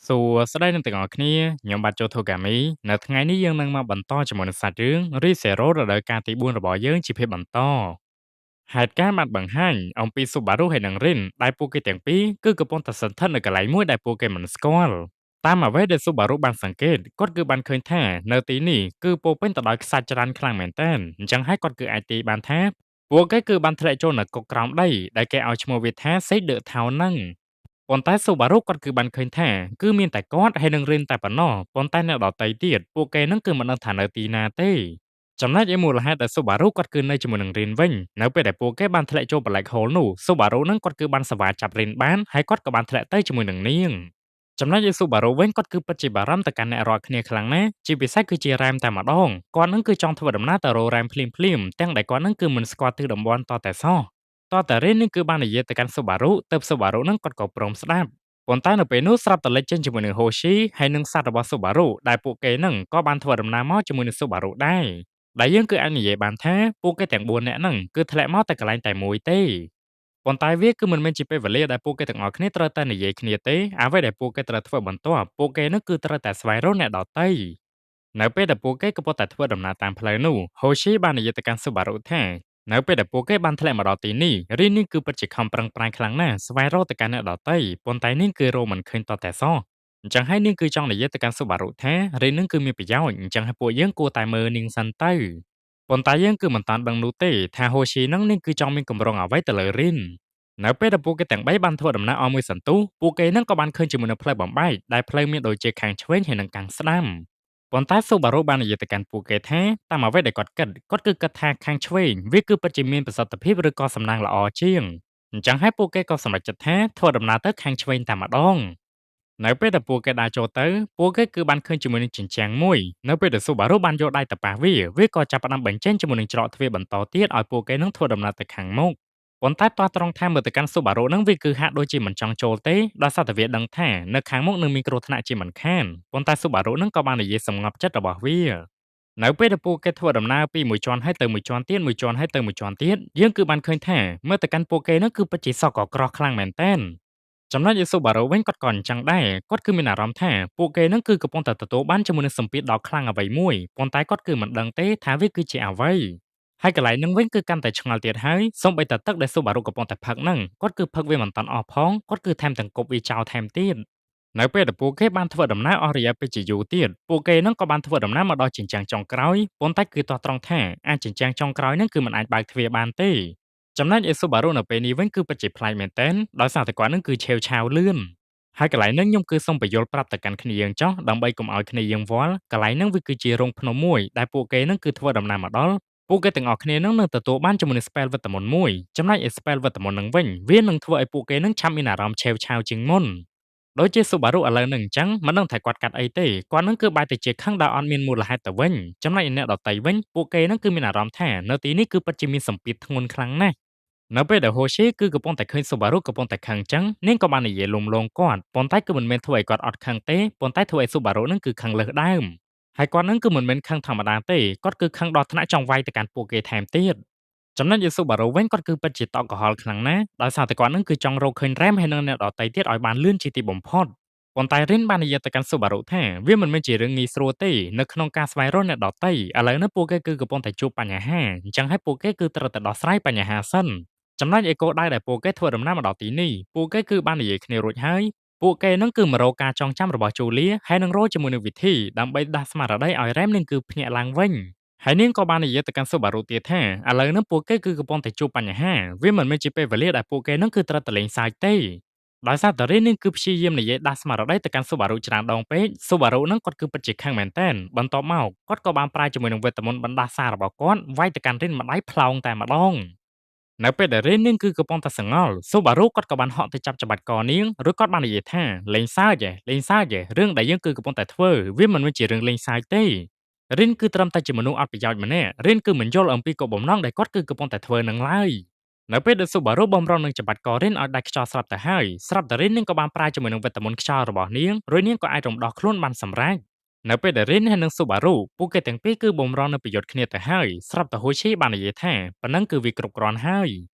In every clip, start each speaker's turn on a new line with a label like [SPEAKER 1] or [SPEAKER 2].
[SPEAKER 1] សួស្តីអ្នកទាំងអស់គ្នាខ្ញុំបាទចូល Togami នៅថ្ងៃនេះយើងនឹងមកបន្តជាមួយនឹងសាច់រឿង Re:Zero រដូវកាលទី4របស់យើងជាភាពបន្តហេតុការណ៍បានបង្ហាញអំពី Subaru ហើយនិង Rin ដែលពួកគេទាំងពីរគឺកំពុងតែសន្ធិដ្ឋនៅកន្លែងមួយដែលពួកគេមិនស្គាល់តាមអ្វីដែល Subaru បានសង្កេតគាត់គឺបានឃើញថានៅទីនេះគឺពោរពេញទៅដោយខ្សាច់ច្រើនខ្លាំងមែនទែនអញ្ចឹងហើយគាត់គឺអាចទាយបានថាពួកគេគឺបានធ្លាក់ចូលនៅគុកក្រោមដីដែលគេឲ្យឈ្មោះវាថា Seed The Town ហ្នឹងប៉ុន្តែ Subaru គាត់គឺបានឃើញថាគឺមានតែគាត់ហើយនិង Rin តែប៉ុណ្ណោះប៉ុន្តែអ្នកដទៃទៀតពួកគេនឹងគឺមិនដឹងថានៅទីណាទេចំណែកឯមូលហេតុដែល Subaru គាត់គឺនៅជាមួយនឹង Rin វិញនៅពេលដែលពួកគេបានធ្លាក់ចូល Black Hole នោះ Subaru នឹងគាត់គឺបានសវ៉ាចាប់ Rin បានហើយគាត់ក៏បានធ្លាក់ទៅជាមួយនឹងនាងចំណែកឯ Subaru វិញគាត់គឺពិតជាបារម្ភទៅកាន់អ្នករាល់គ្នាខ្លាំងណាស់ជាពិសេសគឺជា Rem តែម្ដងគាត់នឹងគឺចង់ធ្វើដំណើរទៅរក Rem ភ្លាមភ្លាមទាំងដែលគាត់នឹងគឺមិនស្គាល់ទិសតំបន់តតែសោះតតែ Rin នឹងគឺបាននិយាយទៅកាន់ Subaru ទៅ Subaru នឹងគាត់ក៏ព្រមស្ដាប់ប៉ុន្តែនៅពេលនោះស្រាប់តែលេចចេញជាមួយនឹង Hoshi ហើយនឹងសត្វរបស់ Subaru ដែលពួកគេនឹងក៏បានធ្វើដំណើរមកជាមួយនឹង Subaru ដែរដែលយើងគឺអាចនិយាយបានថាពួកគេទាំង4នាក់ហ្នឹងគឺធ្លាក់មកតែកន្លែងតែមួយទេប៉ុន្តែវាគឺមិនមែនជាពេលវេលាដែលពួកគេទាំងអស់គ្នាត្រូវតែនិយាយគ្នាទេអ្វីដែលពួកគេត្រូវធ្វើបន្ទាប់ពួកគេនឹងគឺត្រូវតែស្វែងរកអ្នកដទៃនៅពេលដែលពួកគេកំពុងតែធ្វើដំណើរតាមផ្លូវនោះ Hoshi បាននិយាយទៅកាន់ Subaru ថានៅពេលដែលពួកគេបានធ្លាក់មកដល់ទីនេះរីនេះគឺពិតជាខំប្រឹងប្រែងខ្លាំងណាស់ស្វែងរកទៅកាន់អ្នកដទៃប៉ុន្តែនាងគឺរកមិនឃើញតតែសោះអញ្ចឹងហើយនាងគឺចង់និយាយទៅកាន់ Subaru ថារីនឹងគឺមានប្រយោជន៍អញ្ចឹងហើយពួកយើងគួរតែមើលនាងសិនទៅប៉ុន្តែយើងគឺមិនតាន់ដឹងនោះទេថា Hoshi នឹងនាងគឺចង់មានកម្រងអ្វីទៅលើ Rin នៅពេលដែលពួកគេទាំង3បានធ្វើដំណើរអស់មួយសន្ទុះពួកគេនឹងក៏បានឃើញជាមួយនឹងផ្លូវបំបែកដែលផ្លូវមានដូចជាខាងឆ្វេងហើយនិងខាងស្ដាំប៉ុន្តែ Subaru បាននិយាយទៅកាន់ពួកគេថាតាមអ្វីដែលគាត់គិតគាត់គឺគិតថាខាងឆ្វេងវាគឺពិតជាមានប្រសិទ្ធភាពឬក៏សំណាងល្អជាងអញ្ចឹងហើយពួកគេក៏សម្រេចចិត្តថាធ្វើដំណើរទៅខាងឆ្វេងតែម្ដងនៅពេលដែលពួកគេដើរចូលទៅពួកគេគឺបានឃើញជាមួយនឹងជញ្ជាំងមួយនៅពេលដែល Subaru បានយកដៃទៅប៉ះវាវាក៏ចាប់ផ្ដើមបញ្ចេញជាមួយនឹងច្រកទ្វារបន្តទៀតឲ្យពួកគេនឹងធ្វើដំណើរទៅខាងមុខប៉ុន្តែតោះត្រង់ថាមើលទៅកាន់ Subaru នឹងវាគឺហាក់ដូចជាមិនចង់ចូលទេដោយសារតែវាដឹងថានៅខាងមុខនឹងមានគ្រោះថ្នាក់ជាមិនខានប៉ុន្តែ Subaru នឹងក៏បាននិយាយសម្ងប់ចិត្តរបស់វានៅពេលដែលពួកគេធ្វើដំណើរពីមួយជាន់ហើយទៅមួយជាន់ទៀតមួយជាន់ហើយទៅមួយជាន់ទៀតយើងគឺបានឃើញថាមើលទៅកាន់ពួកគេនឹងគឺពិតជាសក់កក្រោះខ្លាំងមែនទែនចំណែកឯ Subaru វិញគាត់ក៏អញ្ចឹងដែរគាត់គឺមានអារម្មណ៍ថាពួកគេនឹងគឺកំពុងតែទទួលបានជាមួយនឹងសម្ពាធដ៏ខ្លាំងអ្វីមួយប៉ុន្តែគាត់គឺមិនដឹងទេថាវាគឺជាអ្វីហើយកន្លែងហ្នឹងវិញគឺកាន់តែឆ្ងល់ទៀតហើយសូម្បីតែទឹកដែល Subaru កំពុងតែផឹកហ្នឹងគាត់គឺផឹកវាមិនតាន់អស់ផងគាត់គឺថែមទាំងគប់វាចោលថែមទៀតនៅពេលដែលពួកគេបានធ្វើដំណើរអស់រយៈពេលជាយូរទៀតពួកគេនឹងក៏បានធ្វើដំណើរមកដល់ជញ្ជាំងចុងក្រោយប៉ុន្តែគឺទាស់ត្រង់ថាអាចជញ្ជាំងចុងក្រោយហ្នឹងគឺមិនអាចបើកទ្វារបានទេចំណែកឯ Subaru នៅពេលនេះវិញគឺពិតជាប្លែកមែនទែនដោយសារតែគាត់នឹងគឺឆេវឆាវលឿនហើយកន្លែងហ្នឹងខ្ញុំគឺសូមបញ្យល់ប្រាប់ទៅកាន់គ្នាយើងចោះដើម្បីកុំឲ្យគ្នាយើងវល់កន្លែងហ្នឹងវាគឺជារោងភ្នំមួយដែលពួកគេនឹងគឺធ្វើដំណើរមកដល់ពួកគេទាំងអស់គ្នានឹងនឹងទទួលបានជាមួយនឹង spell វេទមន្តមួយចំណែកឯ spell វេទមន្តនឹងវិញវានឹងធ្វើឲ្យពួកគេនឹងឆាប់មានអារម្មណ៍ឆេវឆាវជាងមុនដូចជា Subaru ឥឡូវនឹងអញ្ចឹងមិនដឹងថាគាត់កាត់អីទេគាត់នឹងគឺបែរទៅជាខឹងដោយអត់មានមូលហេតុទៅវិញចំណែកឯអ្នកដទៃវិញពួកគេនឹងគឺមានអារម្មណ៍ថានៅទីនេះគឺពិតជាមានសម្ពាធធ្ងន់ខ្លាំងណាស់នៅពេលដែល Hoshi គឺកំពុងតែឃើញ Subaru កំពុងតែខឹងចឹងនាងក៏បាននិយាយលំលងគាត់ប៉ុន្តែគឺមិនមែនធ្វើឲ្យគាត់អត់ខឹងទេប៉ុន្តែធ្វើឲ្យ Subaru នឹងគឺខឹងលើសដើមហើយគាត់នឹងគឺមិនមែនខឹងធម្មតាទេគាត់គឺខឹងដល់ថ្នាក់ចង់វាយទៅកាន់ពួកគេថែមទៀតចំណែកឯ Subaru វិញគាត់គឺពិតជាតក់ក្រហល់ខ្លាំងណាស់ដោយសារតែគាត់នឹងគឺចង់រកឃើញ Rem ហើយនិងអ្នកដទៃទៀតឲ្យបានលឿនជាទីបំផុតប៉ុន្តែ Rin បាននិយាយទៅកាន់ Subaru ថាវាមិនមែនជារឿងងាយស្រួលទេនៅក្នុងការស្វែងរកអ្នកដទៃឥឡូវនេះពួកគេគឺកំពុងតែជួបបញ្ហាអញ្ចឹងហើយពួកគេគឺត្រូវតែដោះស្រាយបញ្ហាសិនចំណែកឯគោលដៅដែលពួកគេធ្វើដំណើរមកដល់ទីនេះពួកគេគឺបាននិយាយគ្នារួចហើយពួកគេនឹងគឺមករកការចងចាំរបស់ជូលីហើយនឹងរកជាមួយនឹងវិធីដើម្បីដាស់ស្មារតីឲ្យ Rem នឹងគឺភ្ញាក់ឡើងវិញហើយនាងក៏បាននិយាយទៅកាន់ Subaru ទៀតថាឥឡូវនេះពួកគេគឺកំពុងតែជួបបញ្ហាវាមិនមែនជាពេលវេលាដែលពួកគេនឹងគឺត្រូវតែលេងសើចទេដោយសារតែរីននឹងគឺព្យាយាមនិយាយដាស់ស្មារតីទៅកាន់ Subaru ច្រើនដងពេក Subaru នឹងគាត់គឺពិតជាខឹងមែនទែនបន្ទាប់មកគាត់ក៏បានប្រើជាមួយនឹងវេទមន្តបណ្ដាសារបស់គាត់វាយទៅកាន់រីនម្ដាយផ្លោងតែម្ដងនៅពេលដែលរីននឹងគឺកំពុងតែសងល់ Subaru គាត់ក៏បានហក់ទៅចាប់ច្បាច់កនាងឬគាត់បាននិយាយថាលេងសើចលេងសើចរឿងដែលយើងគឺកំពុងតែធ្វើវាមិនមែនជារឿងលេងសើចទេរិនគឺត្រឹមតែជាមនុស្សអត់ប្រយោជន៍ម្នាក់រិនគឺមិនយល់អំពីគោលបំណងដែលគាត់គឺកំពុងតែធ្វើនឹងឡើយនៅពេលដែល Subaru បំរុងនឹងច្បាច់ករិនឲ្យដាច់ខ្យល់ស្រាប់ទៅហើយស្រាប់តែរិននឹងក៏បានប្រើជាមួយនឹងវេទមន្តខ្យល់របស់នាងរួចនាងក៏អាចរំដោះខ្លួនបានសម្រេចនៅពេលដែលរិនហើយនិង Subaru ពួកគេទាំងពីរគឺបំរុងនឹងប្រយុទ្ធគ្នាទៅហើយស្រាប់តែ Hoshi បាននិយាយថាប៉ុណ្ណឹងគឺវាគ្រប់គ្រាន់ហើយ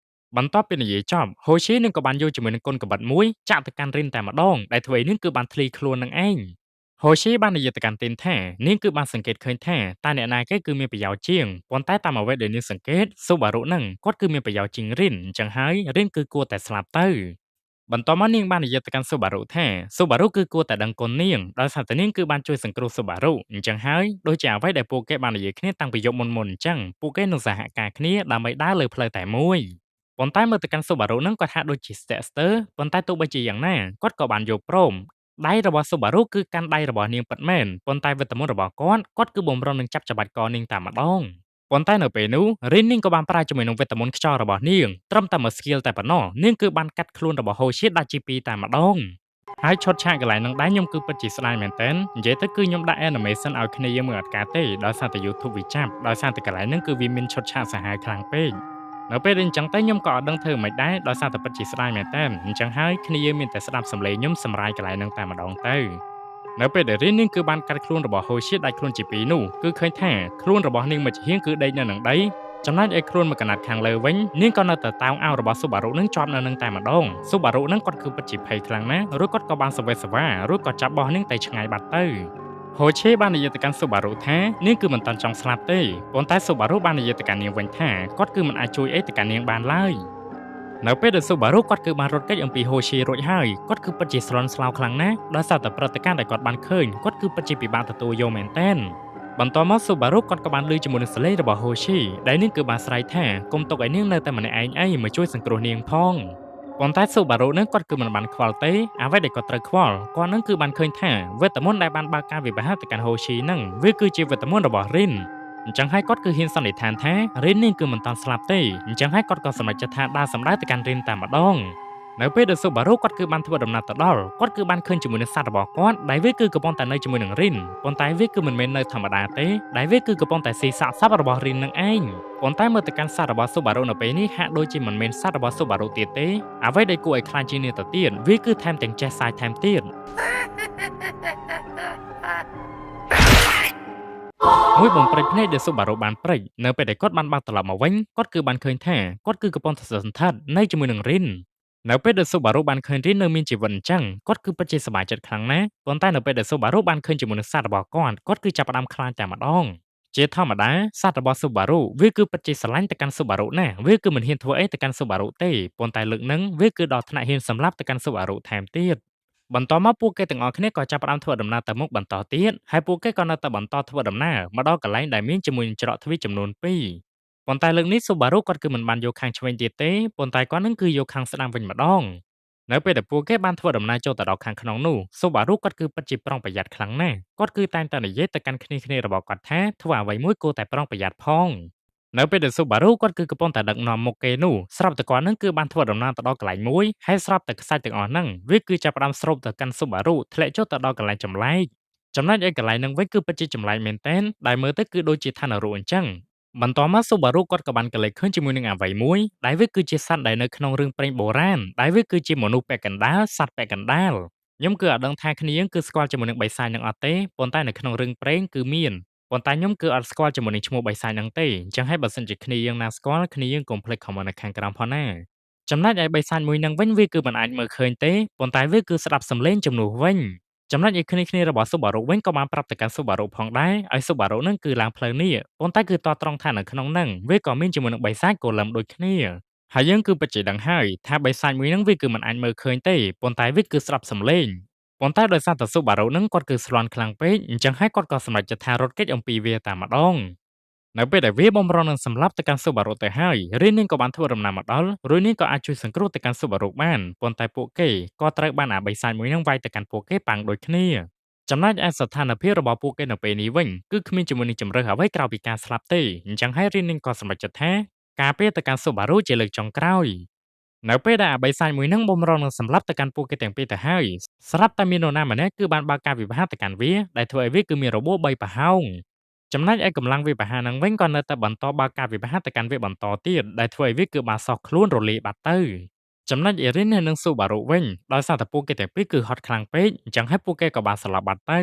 [SPEAKER 1] ។ បន្ទាប់ពីនិយាយចប់ហូឈីនឹងក៏បានយកជាមួយនឹងកូនកបិតមួយចាក់ទៅកាន់រិនតែម្ដងដែលធ្វើឲ្យនាងគឺបានធ្លីខ្លួននឹងឯងហូឈីបាននិយាយទៅកាន់ទីនថានាងគឺបានសង្កេតឃើញថាតើអ្នកណាគេគឺមានប្រយោជន៍ជាងប៉ុន្តែតាមអ្វីដែលនាងសង្កេតស៊ូបារុនឹងគាត់គឺមានប្រយោជន៍ជាងរិនអញ្ចឹងហើយរិនគឺគួរតែស្លាប់ទៅបន្ទាប់មកនាងបាននិយាយទៅកាន់ស៊ូបារុថាស៊ូបារុគឺគួរតែដឹងគុណនាងដោយសារតែនាងគឺបានជួយសង្គ្រោះស៊ូបារុអញ្ចឹងហើយដូចជាអ្វីដែលពួកគេបាននិយាយគ្នាតាំងពីយប់មុនៗអញ្ចឹងពួកគេនឹងសហការគ្នាដើម្បីដើរលើផ្លូវតែមួយប៉ុន្តែមើលទៅកាន់ស៊ូបារុនឹងគាត់ហាក់ដូចជាស្ទាក់ស្ទើរប៉ុន្តែទោះបីជាយ៉ាងណាគាត់ក៏បានយល់ព្រមដៃរបស់ស៊ូបារុគឺកាន់ដៃរបស់នាងពិតមែនប៉ុន្តែវេទមន្តរបស់គាត់គាត់គឺបំរុងនឹងចាប់ច្បាច់កនាងតែម្ដងប៉ុន្តែនៅពេលនោះរីននាងក៏បានប្រើជាមួយនឹងវេទមន្តខ្យល់របស់នាងត្រឹមតែមួយ skill តែប៉ុណ្ណោះនាងគឺបានកាត់ខ្លួនរបស់ហូឈៀដាច់ជាពីរតែម្ដងហើយឈុតឆាកកន្លែងហ្នឹងដែរខ្ញុំគឺពិតជាស្ដាយមែនតើនិយាយទៅគឺខ្ញុំដាក់ animation ឲ្យគ្នាយើងមើលអត់កើតទេដោយសារតែ YouTube វាចាប់ដោយសារតែកន្លែងហ្នឹងគឺវាមានឈុតឆាកសាហាវខ្លាំងពេកនៅពេលដែលអញ្ចឹងទៅខ្ញុំក៏អត់ដឹងធ្វើមិនដែរដោយសារតែពិតជាស្ដាយមែនតើអញ្ចឹងហើយគ្នាយើងមានតែស្ដាប់សំឡេងខ្ញុំសម្រាយកន្លែងហ្នឹងតែម្ដងទៅនៅពេលដែលរីននាងគឺបានកាត់ខ្លួនរបស់ហូឈៀដាច់ខ្លួនជាពីរនោះគឺឃើញថាខ្លួនរបស់នាងមួយចំហៀងគឺដេកនៅនឹងដីចំណែកឯខ្លួនមួយកណាត់ខាងលើវិញនាងក៏នៅតែតោងអោរបស់ស៊ូបារុនឹងជាប់នៅនឹងតែម្ដងស៊ូបារុនឹងគាត់គឺពិតជាភ័យខ្លាំងណាស់រួចគាត់ក៏បានសវេសវ៉ារួចក៏ចាប់បោះនាងទៅឆ្ងាយបាត់ទៅហូឆេបាននិយាយទៅកាន់ស៊ូបារុថានាងគឺមិនតាន់ចង់ស្លាប់ទេប៉ុន្តែស៊ូបារុបាននិយាយទៅកាន់នាងវិញថាគាត់គឺមិនអាចជួយអីទៅកាន់នាងបានឡើយនៅពេលដែលស៊ូបារុគាត់គឺបានរត់គេចអំពីហូឈីរួចហើយគាត់គឺពិតជាស្លន់ស្លោខ្លាំងណាស់ដោយសារតែព្រឹត្តិការណ៍ដែលគាត់បានឃើញគាត់គឺពិតជាពិបាកទទួលយកមែនទែនបន្ទាប់មកស៊ូបារុគាត់ក៏បានឮជាមួយនឹងសលេងរបស់ហូឈីដែលនាងគឺបានស្រែកថាកុំទុកឲ្យនាងនៅតែម្នាក់ឯងអីមកជួយសង្គ្រោះនាងផងប៉ុន្តែស៊ូបារុនឹងគាត់គឺមិនបានខ្វល់ទេអ្វីដែលគាត់ត្រូវខ្វល់គាត់នឹងគឺបានឃើញថាវេទមន្តដែលបានបើកការវិវហាទៅកាន់ហូឈីនឹងវាគឺជាវេទមន្តរបស់រិនអញ្ចឹងហើយគាត់គឺហ៊ានសន្និដ្ឋានថារិននាងគឺមិនតាន់ស្លាប់ទេអញ្ចឹងហើយគាត់ក៏សម្រេចចិត្តថាដើរសម្ដៅទៅកាន់រិនតែម្ដងនៅពេលដែលស៊ូបារុគាត់គឺបានធ្វើដំណើរទៅដល់គាត់គឺបានឃើញជាមួយនឹងសត្វរបស់គាត់ដែលវាគឺកំពុងតែនៅជាមួយនឹងរិនប៉ុន្តែវាគឺមិនមែននៅធម្មតាទេដែលវាគឺកំពុងតែស៊ីសាកសពរបស់រិននឹងឯងប៉ុន្តែមើលទៅកាន់សត្វរបស់ស៊ូបារុនៅពេលនេះហាក់ដូចជាមិនមែនសត្វរបស់ស៊ូបារុទៀតទេអ្វីដែលគួរឲ្យខ្លាចជាងនេះទៅទៀតវាគឺថែមទាំងចេះសាយថែមទៀតមួយបំព្រិចភ្នែកដែលស៊ូបារុបានព្រិចនៅពេលដែលគាត់បានបើកត្រឡប់មកវិញគាត់គឺបានឃើញថាគាត់គឺកំពុងតែសន្ធិដ្ឋនៅជាមួយនឹងរិននៅពេលដែលស៊ូបារុបានឃើញរិននៅមានជីវិតអញ្ចឹងគាត់គឺពិតជាសប្បាយចិត្តខ្លាំងណាស់ប៉ុន្តែនៅពេលដែលស៊ូបារុបានឃើញជាមួយនឹងសត្វរបស់គាត់គាត់គឺចាប់ផ្ដើមខ្លាចតែម្ដងជាធម្មតាសត្វរបស់ស៊ូបារុវាគឺពិតជាស្រឡាញ់ទៅកាន់ស៊ូបារុណាស់វាគឺមិនហ៊ានធ្វើអីទៅកាន់ស៊ូបារុទេប៉ុន្តែលើកហ្នឹងវាគឺដល់ថ្នាក់ហ៊ានសម្លាប់ទៅកាន់ស៊ូបារុថែមទៀតបន្ទាប់មកពួកគេទាំងអស់គ្នាក៏ចាប់ផ្ដើមធ្វើដំណើរទៅមុខបន្តទៀតហើយពួកគេក៏នៅតែបន្តធ្វើដំណើរមកដល់កន្លែងដែលមានជាមួយនឹងច្រកទ្វារចំនួន2ប៉ុន្តែលើកនេះស៊ូបារុគាត់គឺមិនបានយកខាងឆ្វេងទៀតទេប៉ុន្តែគាត់នឹងគឺយកខាងស្ដាំវិញម្ដងនៅពេលដែលពួកគេបានធ្វើដំណើរចូលទៅដល់ខាងក្នុងនោះស៊ូបារុគាត់គឺពិតជាប្រុងប្រយ័ត្នខ្លាំងណាស់គាត់គឺតែងតែនិយាយទៅកាន់គ្នាគ្នារបស់គាត់ថាធ្វើអ្វីមួយគួរតែប្រុងប្រយ័ត្នផងនៅពេលដែលស៊ូបារុគាត់គឺកំពុងតែដឹកនាំមុខគេនោះស្រាប់តែគាត់នឹងគឺបានធ្វើដំណើរទៅដល់កន្លែងមួយហើយស្រាប់តែខ្សាច់ទាំងអស់ហ្នឹងវាគឺចាប់ផ្ដើមស្រូបទៅកាន់ស៊ូបារុធ្លាក់ចុះទៅដល់កន្លែងចម្លែកចំណែកឯកន្លែងហ្នឹងវិញគឺពិតជាចម្លែកមែនទែនដែលមើលទៅគឺដូចជាឋាននរកអញ្ចឹងបន្ទាប់មកស៊ូបារុគាត់ក៏បានកលេចឃើញជាមួយនឹងអ្វីមួយដែលវាគឺជាសត្វដែលនៅក្នុងរឿងព្រេងបុរាណដែលវាគឺជាមនុស្សពាក់កណ្ដាលសត្វពាក់កណ្ដាលខ្ញុំគឺអត់ដឹងថាគ្នាយើងគឺស្គាល់ជាមួយនឹងបិសាចនឹងអត់ទេប៉ុន្តែនៅក្នុងរឿងព្រេងគឺមានប៉ុន្តែខ្ញុំគឺអត់ស្គាល់ជាមួយនឹងឈ្មោះបិសាចហ្នឹងទេអញ្ចឹងហើយបើសិនជាគ្នាយើងណាស្គាល់គ្នាយើងកុំភ្លេច comment នៅខាងក្រោមផងណាចំណែកឯបិសាចមួយហ្នឹងវិញវាគឺមិនអាចមើលឃើញទេប៉ុន្តែវាគឺស្ដាប់សំឡេងជំនួសវិញចំណែកឯគ្នាគ្នារបស់ស៊ូបារុវិញក៏បានប្រាប់ទៅកាន់ស៊ូបារុផងដែរឲ្យស៊ូបារុនឹងគឺឡើងផ្លូវនេះប៉ុន្តែគឺតត្រង់ថានៅក្នុងហ្នឹងវាក៏មានជាមួយនឹងបិសាចកូលឹមដូចគ្នាហើយយើងគឺពិតជាដឹងហើយថាបិសាចមួយហ្នឹងវាគឺមិនអាចមើលឃើញទេប៉ុន្តែវាគឺស្ដាប់សំឡេងប៉ុន្តែដោយសារតែស៊ូបារុនឹងគាត់គឺស្លន់ខ្លាំងពេកអញ្ចឹងហើយគាត់ក៏សម្រេចចិត្តថារត់គេចអំពីវាតែម្ដងនៅពេលដែលវាបំរុងនឹងសម្លាប់ទៅកាន់ស៊ូបារុទៅហើយរីននាងក៏បានធ្វើដំណើរមកដល់រួចនាងក៏អាចជួយសង្គ្រោះទៅកាន់ស៊ូបារុបានប៉ុន្តែពួកគេក៏ត្រូវបានអាបិសាចមួយនឹងវាយទៅកាន់ពួកគេប៉ាំងដូចគ្នាចំណែកឯស្ថានភាពរបស់ពួកគេនៅពេលនេះវិញគឺគ្មានជាមួយនឹងជម្រើសអ្វីក្រៅពីការស្លាប់ទេអញ្ចឹងហើយរីននាងក៏សម្រេចចិត្តថាការពារទៅកាន់ស៊ូបារុជាលើកចុងក្រោយនៅពេលដែលអាបិសាចមួយនឹងបំរុងនឹងសម្លាប់ទៅកាន់ពួកគេទាំងពីរទៅហើយស្រាប់តែមាននរណាម្នាក់គឺបានបើកការវិវត្តទៅកាន់វាដែលធ្វើឲ្យវាគឺមានរបួស3ប្រហោងចំណែកឯកម្លាំងវាប្រហារនឹងវិញក៏នៅតែបន្តបើកការវិវត្តទៅកាន់វាបន្តទៀតដែលធ្វើឲ្យវាគឺបានសោះខ្លួនរលាយបាត់ទៅចំណែកអេរីននិងស៊ូបារុវិញដោយសារតែពួកគេទាំងពីរគឺហត់ខ្លាំងពេកអញ្ចឹងហើយពួកគេក៏បានស្លាប់បាត់ទៅ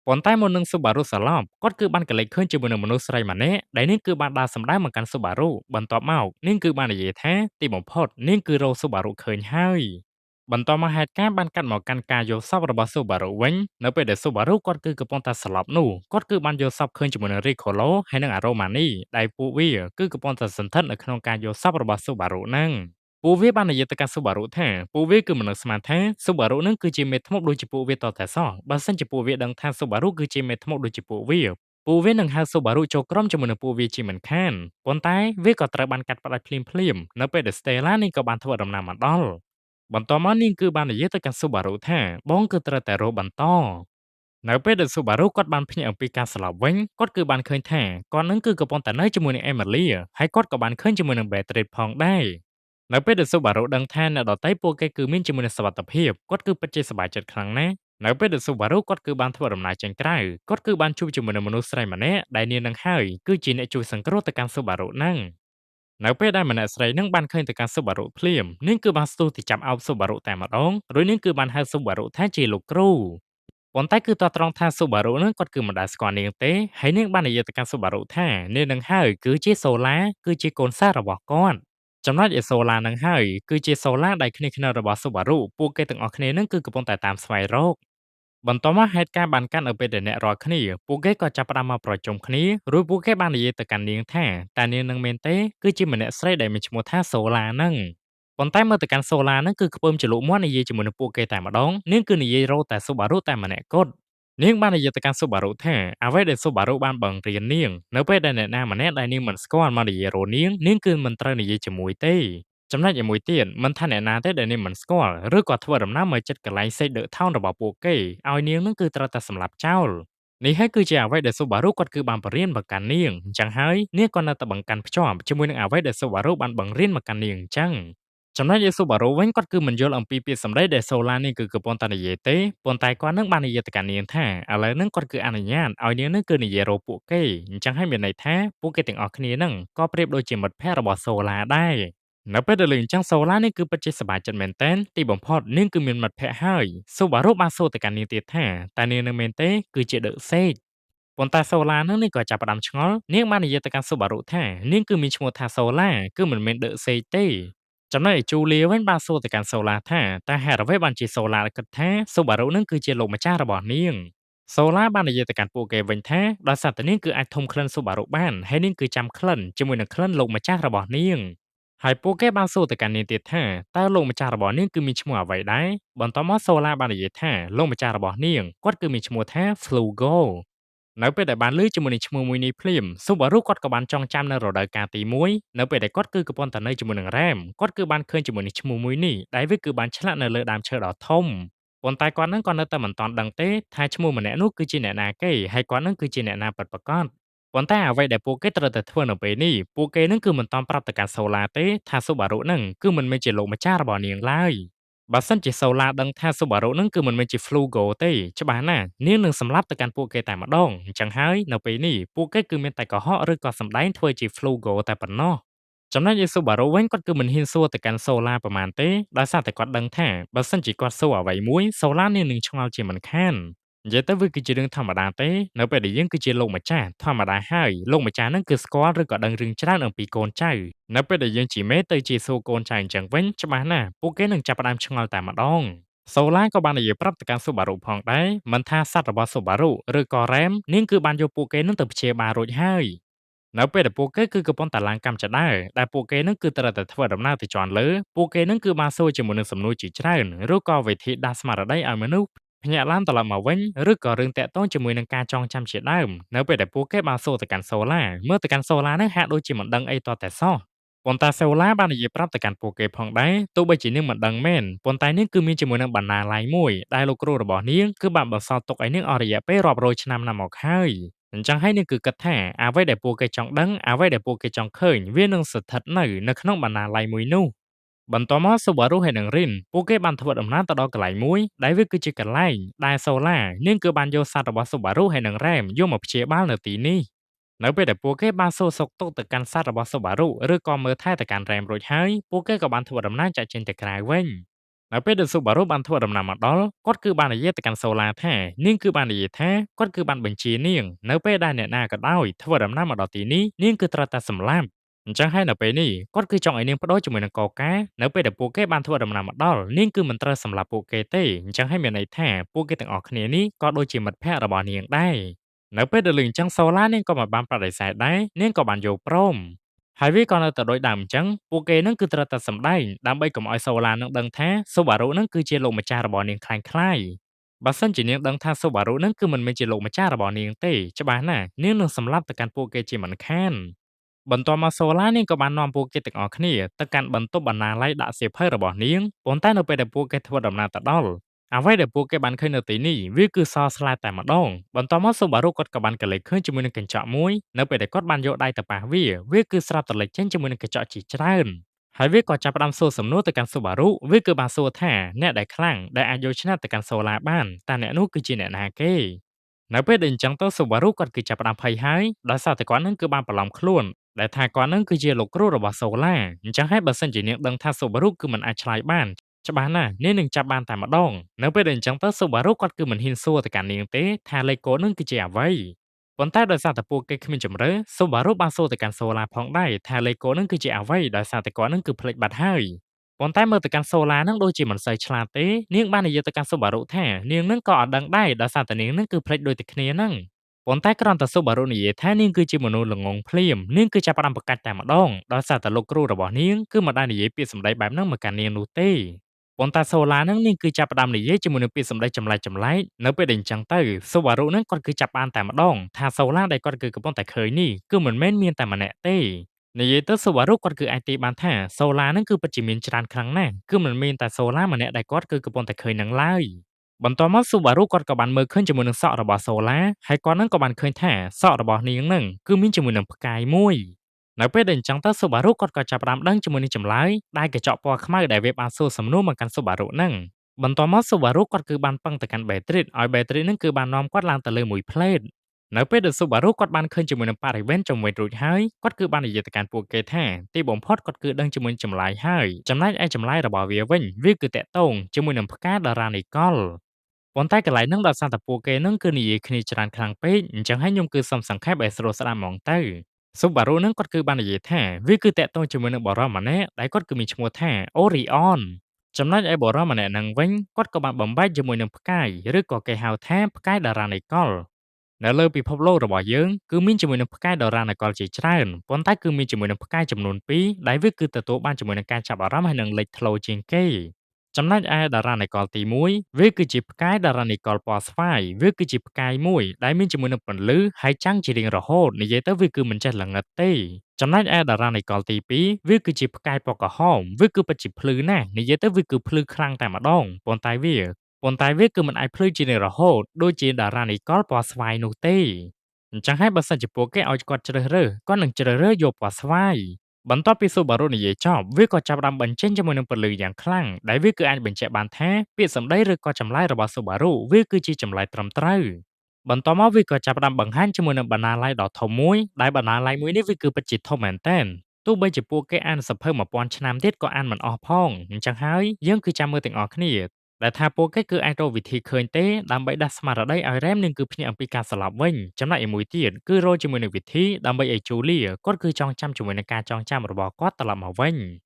[SPEAKER 1] ប៉ុន្តែមុននឹងស៊ូបារុសន្លប់គាត់គឺបានកលេចឃើញជាមួយនឹងមនុស្សស្រីម្នាក់ដែលនាងគឺបានដើរសម្ដៅមកកាន់ស៊ូបារុបន្ទាប់មកនាងគឺបាននិយាយថាទីបំផុតនាងគឺរកស៊ូបារុឃើញហើយបន្តមកហេតុការណ៍បានកាត់មកកាន់ការយល់សពរបស់ស៊ូបារុវិញនៅពេលដែលស៊ូបារុគាត់គឺកំពុងតែស្លាប់នោះគាត់គឺបានយល់សពឃើញជាមួយនឹងរីខូឡូហើយនិងអារ៉ូម៉ានីដែលពួកវាគឺកំពុងតែសន្ធិដ្ឋនៅក្នុងការយល់សពរបស់ស៊ូបារុហ្នឹងពួកវាបាននិយាយទៅកាន់ស៊ូបារុថាពួកវាគឺមិននឹកស្មានថាស៊ូបារុនឹងគឺជាមេធ្មប់ដូចជាពួកវាតតែសោះបើសិនជាពួកវាដឹងថាស៊ូបារុគឺជាមេធ្មប់ដូចជាពួកវាពួកវានឹងហៅស៊ូបារុចូលក្រុមជាមួយនឹងពួកវាជាមិនខានប៉ុន្តែវាក៏ត្រូវបានកាត់ផ្តាច់ភ្លាមៗនៅពេលដែល Stella នេះក៏បានធ្វើដំណើរមកដល់បន្ទាប់មកនាងគឺបាននិយាយទៅកាន់ស៊ូបារុថាបងគឺត្រូវតែរកបន្តនៅពេលដែលស៊ូបារុគាត់បានភ្ញាក់អំពីការស្លាប់វិញគាត់គឺបានឃើញថាគាត់នឹងគឺកំពុងតែនៅជាមួយនឹងអេមីលីហើយគាត់ក៏បានឃើញជាមួយនឹងបេទ្រីតផងដែរនៅពេលដែលស៊ូបារុដឹងថាអ្នកដទៃពួកគេគឺមានជាមួយនឹងសុវត្ថិភាពគាត់គឺពិតជាសប្បាយចិត្តខ្លាំងណាស់នៅពេលដែលស៊ូបារុគាត់គឺបានធ្វើដំណើរចេញក្រៅគាត់គឺបានជួបជាមួយនឹងមនុស្សស្រីម្នាក់ដែលនាងនឹងហើយគឺជាអ្នកជួយសង្គ្រោះទៅកាន់ស៊ូបារុហ្នឹងនៅពេលដែលម្នាក់ស្រីនឹងបានឃើញទៅកាន់ស៊ូបារុភ្លាមនាងគឺបានស្ទុះទៅចាប់អោបស៊ូបារុតែម្ដងរួចនាងគឺបានហៅស៊ូបារុថាជាលោកគ្រូប៉ុន្តែគឺតត្រង់ថាស៊ូបារុនឹងគាត់គឺមិនដែលស្គាល់នាងទេហើយនាងបាននិយាយទៅកាន់ស៊ូបារុថានាងនឹងហើយគឺជាសូឡាគឺជាកូនសាររបស់គាត់ចំណែកឯសូឡានឹងហើយគឺជាសូឡាដែលគ្នាគ្នារបស់ស៊ូបារុពួកគេទាំងអស់គ្នានឹងគឺកំពុងតែតាមស្វែងរកបន្តមកហេតុការណ៍បានកាន់នៅពេលដែលអ្នករាល់គ្នាពួកគេក៏ចាប់ផ្ដើមមកប្រជុំគ្នារួចពួកគេបាននិយាយទៅកាន់នាងថាតើនាងនឹងមែនទេគឺជាម្នាក់ស្រីដែលមានឈ្មោះថាសូឡាហ្នឹងប៉ុន្តែមើលទៅកាន់សូឡាហ្នឹងគឺខ្ពើមជ្រលក់មាត់និយាយជាមួយនឹងពួកគេតែម្ដងនាងគឺនិយាយរកតែស៊ូបារុតែម្នាក់គត់នាងបាននិយាយទៅកាន់ស៊ូបារុថាអ្វីដែលស៊ូបារុបានបង្រៀននាងនៅពេលដែលអ្នកណាម្នាក់ដែលនាងមិនស្គាល់មកនិយាយរកនាងនាងគឺមិនត្រូវនិយាយជាមួយទេចំណែកឯមួយទៀតមិនថាអ្នកណាទេដែលនាងមិនស្គាល់ឬក៏ធ្វើដំណើរមកចិត្តកន្លែងសេកដឹកថោនរបស់ពួកគេឲ្យនាងនឹងគឺត្រូវតែសម្លាប់ចោលនេះហើយគឺជាអ្វីដែលស៊ូបារុគាត់គឺបានបរៀនមកកាន់នាងអញ្ចឹងហើយនាងក៏នៅតែបង្កាន់ភ្ជាប់ជាមួយនឹងអ្វីដែលស៊ូបារុបានបង្រៀនមកកាន់នាងអញ្ចឹងចំណែកឯស៊ូបារុវិញគាត់គឺមិនយល់អំពីពាក្យសម្ដីដែលសូឡានេះគឺកំពុងតែនិយាយទេប៉ុន្តែគាត់នឹងបាននិយាយទៅកាន់នាងថាឥឡូវហ្នឹងគាត់គឺអនុញ្ញាតឲ្យនាងនឹងគឺនិយាយរកពួកគេអញ្ចឹងហើយមានន័យថាពួកគេទាំងអស់គ្នាហ្នឹងក៏ប្រៀបដូចជាមិត្តភក្តិរបស់សូឡាដែរនៅពេលដែលលឺអញ្ចឹងសូឡានេះគឺពិតជាសប្បាយចិត្តមែនទែនទីបំផុតនាងគឺមានមិត្តភក្តិហើយស៊ូបារុបានសួរទៅកាន់នាងទៀតថាតើនាងនឹងមែនទេគឺជាដឹកសេកប៉ុន្តែសូឡានឹងនេះក៏ចាប់ផ្ដើមឆ្ងល់នាងបាននិយាយទៅកាន់ស៊ូបារុថានាងគឺមានឈ្មោះថាសូឡាគឺមិនមែនដឹកសេកទេចំណែកឯជូលីវិញបានសួរទៅកាន់សូឡាថាតើហេតុអ្វីបានជាសូឡាគិតថាស៊ូបារុនឹងគឺជាលោកម្ចាស់របស់នាងសូឡាបាននិយាយទៅកាន់ពួកគេវិញថាដោយសារតែនាងគឺអាចធំក្លិនស៊ូបារុបានហើយនាងគឺចាំក្លិនជាមួយនឹងក្លិនលោកម្ចាស់របស់នាងហើយពួកគេបានសួរទៅកាន់នាងទៀតថាតើលោកម្ចាស់របស់នាងគឺមានឈ្មោះអ្វីដែរបន្ទាប់មកសូឡាបាននិយាយថាលោកម្ចាស់របស់នាងគាត់គឺមានឈ្មោះថា Flugo នៅពេលដែលបានឮជាមួយនឹងឈ្មោះមួយនេះភ្លាមស៊ូបារុគាត់ក៏បានចងចាំនៅរដូវកាលទី1នៅពេលដែលគាត់គឺកំពុងតែនៅជាមួយនឹងរ៉េមគាត់គឺបានឃើញជាមួយនឹងឈ្មោះមួយនេះដែលវាគឺបានឆ្លាក់នៅលើដើមឈើដ៏ធំប៉ុន្តែគាត់នឹងក៏នៅតែមិនទាន់ដឹងទេថាឈ្មោះម្នាក់នោះគឺជាអ្នកណាគេហើយគាត់នឹងគឺជាអ្នកណាពិតប្រាកដប៉ុន្តែអ្វីដែលពួកគេត្រូវតែធ្វើនៅពេលនេះពួកគេនឹងគឺមិនទាន់ប្រាប់ទៅកាន់សូឡាទេថាស៊ូបារុនឹងគឺមិនមែនជាលោកម្ចាស់របស់នាងឡើយបើសិនជាសូឡាដឹងថាស៊ូបារុនឹងគឺមិនមែនជា Flugo ទេច្បាស់ណាស់នាងនឹងសម្លាប់ទៅកាន់ពួកគេតែម្ដងអញ្ចឹងហើយនៅពេលនេះពួកគេគឺមានតែកុហកឬក៏សម្ដែងធ្វើជា Flugo តែប៉ុណ្ណោះចំណែកឯស៊ូបារុវិញគាត់គឺមិនហ៊ានសួរទៅកាន់សូឡាប្រហែលទេដោយសារតែគាត់ដឹងថាបើសិនជាគាត់សួរអ្វីមួយសូឡានាងនឹងឆ្ងល់ជាមិនខាននិយាយទៅវាគឺជារឿងធម្មតាទេនៅពេលដែលយើងគឺជាលោកម្ចាស់ធម្មតាហើយលោកម្ចាស់ហ្នឹងគឺស្គាល់ឬក៏ដឹងរឿងច្រើនអំពីកូនចៅនៅពេលដែលយើងជាមេទៅជាសួរកូនចៅអញ្ចឹងវិញច្បាស់ណាស់ពួកគេនឹងចាប់ផ្ដើមឆ្ងល់តែម្ដងសូឡាក៏បាននិយាយប្រាប់ទៅកាន់ស៊ូបារុផងដែរមិនថាសត្វរបស់ស៊ូបារុឬក៏រ៉េមនាងគឺបានយកពួកគេនឹងទៅព្យាបាលរួចហើយនៅពេលដែលពួកគេគឺកំពុងតែឡើងកម្មចដើដែលពួកគេនឹងគឺត្រូវតែធ្វើដំណើរទៅជាន់លើពួកគេនឹងគឺបានសួរជាមួយនឹងសំណួរជាច្រើនឬក៏វិធីដាស់ស្មារតីឲ្យមនុស្សភ្ញាក់ឡើងត្រឡប់មកវិញឬក៏រឿងតាក់ទងជាមួយនឹងការចងចាំជាដើមនៅពេលដែលពួកគេបានសួរទៅកាន់សូឡាមើលទៅកាន់សូឡានឹងហាក់ដូចជាមិនដឹងអីតតែសោះប៉ុន្តែសូឡាបាននិយាយប្រាប់ទៅកាន់ពួកគេផងដែរទោះបីជានាងមិនដឹងមែនប៉ុន្តែនាងគឺមានជាមួយនឹងបណ្ណាល័យមួយដែលលោកគ្រូរបស់នាងគឺបានបន្សល់ទុកឲ្យនាងអស់រយៈពេលរាប់រយឆ្នាំណាស់មកហើយអញ្ចឹងហើយនាងគឺគិតថាអ្វីដែលពួកគេចង់ដឹងអ្វីដែលពួកគេចង់ឃើញវានឹងស្ថិតនៅក្នុងបណ្ណាល័យមួយនោះបន្ទាប់មកស៊ូបារុហើយនិងរិនពួកគេបានធ្វើដំណើរទៅដល់កន្លែងមួយដែលវាគឺជាកន្លែងដែលសូឡានាងគឺបានយកសត្វរបស់ស៊ូបារុហើយនិងរ៉េមយកមកព្យាបាលនៅទីនេះនៅពេលដែលពួកគេបានសួរសុខទុក្ខទៅកាន់សត្វរបស់ស៊ូបារុឬក៏មើលថែទៅកាន់រ៉េមរួចហើយពួកគេក៏បានធ្វើដំណើរចាកចេញទៅក្រៅវិញ នៅពេលដែល Subaru បានធ្វើដំណើរមកដល់គាត់គឺបាននិយាយទៅកាន់សូឡាថានាងគឺបាននិយាយថាគាត់គឺបានបញ្ជានាងនៅពេលដែលអ្នកណាក៏ដោយធ្វើដំណើរមកដល់ទីនេះនាងគឺត្រូវតែសម្លាប់អញ្ចឹងហើយនៅពេលនេះគាត់គឺចង់ឲ្យនាងបដូរជាមួយនឹងកកានៅពេលដែលពួកគេបានធ្វើដំណើរមកដល់នាងគឺមិនត្រូវសម្លាប់ពួកគេទេអញ្ចឹងហើយមានន័យថាពួកគេទាំងអស់គ្នានេះក៏ដូចជាមិត្តភ័ក្តិរបស់នាងដែរនៅពេលដែលលឺអញ្ចឹងសូឡានាងក៏មិនបានបដិសេធដែរនាងក៏បានយល់ព្រមហើយវាក៏នៅតែដូចដើមអញ្ចឹងពួកគេនឹងគឺត្រូវតែសម្ដែងដើម្បីកុំឲ្យសូឡានឹងដឹងថា Subaru នឹងគឺជាលោកម្ចាស់របស់នាងក្លាយៗបើសិនជានាងដឹងថា Subaru នឹងគឺមិនមែនជាលោកម្ចាស់របស់នាងទេច្បាស់ណាស់នាងនឹងសម្លាប់ទៅកាន់ពួកគេជាមិនខានបន្ទាប់មកសូឡានាងក៏បាននាំពួកគេទាំងអស់គ្នាទៅកាន់បន្ទប់បណ្ណាល័យដាក់សៀវភៅរបស់នាងប៉ុន្តែនៅពេលដែលពួកគេធ្វើដំណើរទៅដល់អ្វីដែលពួកគេបានឃើញនៅទីនេះវាគឺសស្លែតែម្ដងបន្ទាប់មក Subaru គាត់ក៏បានកលេចឃើញជាមួយនឹងកញ្ចក់មួយនៅពេលដែលគាត់បានយកដៃទៅប៉ះវាវាគឺស្រាប់តែលេចចេញជាមួយនឹងកញ្ចក់ជាច្រើនហើយវាក៏ចាប់ផ្ដើមសួរសំណួរទៅកាន់ Subaru វាគឺបានសួរថាអ្នកដែលខ្លាំងដែលអាចយកឈ្នះទៅកាន់សូឡាបានតើអ្នកនោះគឺជាអ្នកណាគេនៅពេលដែលអញ្ចឹងទៅ Subaru គាត់គឺចាប់ផ្ដើមភ័យហើយដោយសារតែគាត់នឹងគឺបានបន្លំខ្លួនដែលថាគាត់នឹងគឺជាលោកគ្រូរបស់សូឡាអញ្ចឹងហើយបើសិនជានាងដឹងថា Subaru គឺមិនអាចឆ្លើយបានច្បាស់ណាស់នាងនឹងចាប់បានតែម្ដងនៅពេលដែលអញ្ចឹងទៅ Subaru គាត់គឺមិនហ៊ានសួរទៅកាន់នាងទេថាលេខកូដនឹងគឺជាអ្វីប៉ុន្តែដោយសារតែពួកគេគ្មានជម្រើស Subaru បានសួរទៅកាន់សូឡាផងដែរថាលេខកូដនឹងគឺជាអ្វីដោយសារតែគាត់នឹងគឺភ្លេចបាត់ហើយប៉ុន្តែមើលទៅកាន់សូឡានឹងដូចជាមិនសូវឆ្លាតទេនាងបាននិយាយទៅកាន់ Subaru ថានាងនឹងក៏អត់ដឹងដែរដោយសារតែនាងនឹងគឺភ្លេចដូចតែគ្នាហ្នឹងប៉ុន្តែគ្រាន់តែ Subaru និយាយថានាងគឺជាមនុស្សល្ងង់ភ្លាមនាងគឺចាប់ផ្ដើមប្រកាច់តែម្ដងដោយសារតែលោកគ្រូរបស់នាងគឺមិនដែលនិយាយពាក្យសម្ដីបែបហ្នឹងមកកាន់នាងនោះទេប៉ុន្តែសូឡានឹងនាងគឺចាប់ផ្ដើមនិយាយជាមួយនឹងពាក្យសម្ដីចម្លែកៗនៅពេលដែលអញ្ចឹងទៅ Subaru នឹងគាត់គឺចាប់បានតែម្ដងថាសូឡាដែលគាត់គឺកំពុងតែឃើញនេះគឺមិនមែនមានតែម្នាក់ទេនិយាយទៅ Subaru គាត់គឺអាចទាយបានថាសូឡានឹងគឺពិតជាមានច្រើនខ្លាំងណាស់គឺមិនមានតែសូឡាម្នាក់ដែលគាត់គឺកំពុងតែឃើញនឹងឡើយបន្ទាប់មក Subaru គាត់ក៏បានមើលឃើញជាមួយនឹងសក់របស់សូឡាហើយគាត់នឹងក៏បានឃើញថាសក់របស់នាងនឹងគឺមានជាមួយនឹងផ្កាយមួយនៅពេលដែលអញ្ចឹងទៅ Subaru គាត់ក៏ចាប់ផ្ដើមដឹងជាមួយនឹងចម្លើយដែលកញ្ចក់ពណ៌ខ្មៅដែលវាបានសួរសំណួរមកកាន់ Subaru ហ្នឹងបន្ទាប់មក Subaru គាត់គឺបានពឹងទៅកាន់ Beatrice ឲ្យ Beatrice ហ្នឹងគឺបាននាំគាត់ឡើងទៅលើមួយផ្លេតនៅពេលដែល Subaru គាត់បានឃើញជាមួយនឹងបរិវេណជុំវិញរួចហើយគាត់គឺបាននិយាយទៅកាន់ពួកគេថាទីបំផុតគាត់គឺដឹងជាមួយចម្លើយហើយចំណែកឯចម្លើយរបស់វាវិញវាគឺតាក់ទងជាមួយនឹងផ្កាតារានិកលប៉ុន្តែកន្លែងហ្នឹងដោយសារតែពួកគេហ្នឹងគឺនិយាយគ្នាច្រើនខ្លាំងពេកអញ្ចឹងហើយខ្ញុំគឺសុំសង្ខេបឲ្យស្រួលស្ដាប់ហ្មងទៅ Subaru ហ្នឹងគាត់គឺបាននិយាយថាវាគឺតាក់ទងជាមួយនឹងបុរសម្នាក់ដែលគាត់គឺមានឈ្មោះថា Orion ចំណែកឯបុរសម្នាក់ហ្នឹងវិញគាត់ក៏បានបំបែកជាមួយនឹងផ្កាយឬក៏គេហៅថាផ្កាយតារានិកលនៅលើពិភពលោករបស់យើងគឺមានជាមួយនឹងផ្កាយតារានិកលជាច្រើនប៉ុន្តែគឺមានជាមួយនឹងផ្កាយចំនួន2ដែលវាគឺទទួលបានជាមួយនឹងការចាប់អារម្មណ៍ហើយនឹងលេចធ្លោជាងគេចំណែកឯតារានិកលទី1វាគឺជាផ្កាយតារានិកលពណ៌ស្វាយវាគឺជាផ្កាយមួយដែលមានជាមួយនឹងពន្លឺហើយចាំងជារៀងរហូតនិយាយទៅវាគឺមិនចេះល្ងឹតទេចំណែកឯតារានិកលទី2វាគឺជាផ្កាយពណ៌ក្រហមវាគឺពិតជាភ្លឺណាស់និយាយទៅវាគឺភ្លឺខ្លាំងតែម្ដងប៉ុន្តែវាគឺមិនអាចភ្លឺជារៀងរហូតដូចជាតារានិកលពណ៌ស្វាយនោះទេអញ្ចឹងហើយបើសិនជាពួកគេឲ្យគាត់ជ្រើសរើសគាត់នឹងជ្រើសរើសយកពណ៌ស្វាយបន្ទាប់ពី Subaru និយាយចប់វាក៏ចាប់ផ្ដើមបញ្ចេញជាមួយនឹងពន្លឺយ៉ាងខ្លាំងដែលវាគឺអាចបញ្ជាក់បានថាពាក្យសម្ដីឬក៏ចម្លើយរបស់ Subaru វាគឺជាចម្លើយត្រឹមត្រូវបន្ទាប់មកវាក៏ចាប់ផ្ដើមបង្ហាញជាមួយនឹងបណ្ណាល័យដ៏ធំមួយដែលបណ្ណាល័យមួយនេះវាគឺពិតជាធំមែនទែនទោះបីជាពួកគេអានសៀវភៅ1000ឆ្នាំទៀតក៏អានមិនអស់ផងអញ្ចឹងហើយយើងគឺចាំមើលទាំងអស់គ្នាដែលថាពួកគេគឺអាចរកវិធីឃើញទេដើម្បីដាស់ស្មារតីឲ្យរ៉េមនឹងគឺភ្ញាក់អំពីការស្លាប់វិញចំណែកឯមួយទៀតគឺរកជាមួយនឹងវិធីដើម្បីឲ្យជូលីគាត់គឺចងចាំជាមួយនឹងការចងចាំរបស់គាត់ត្រឡប់មកវិញ។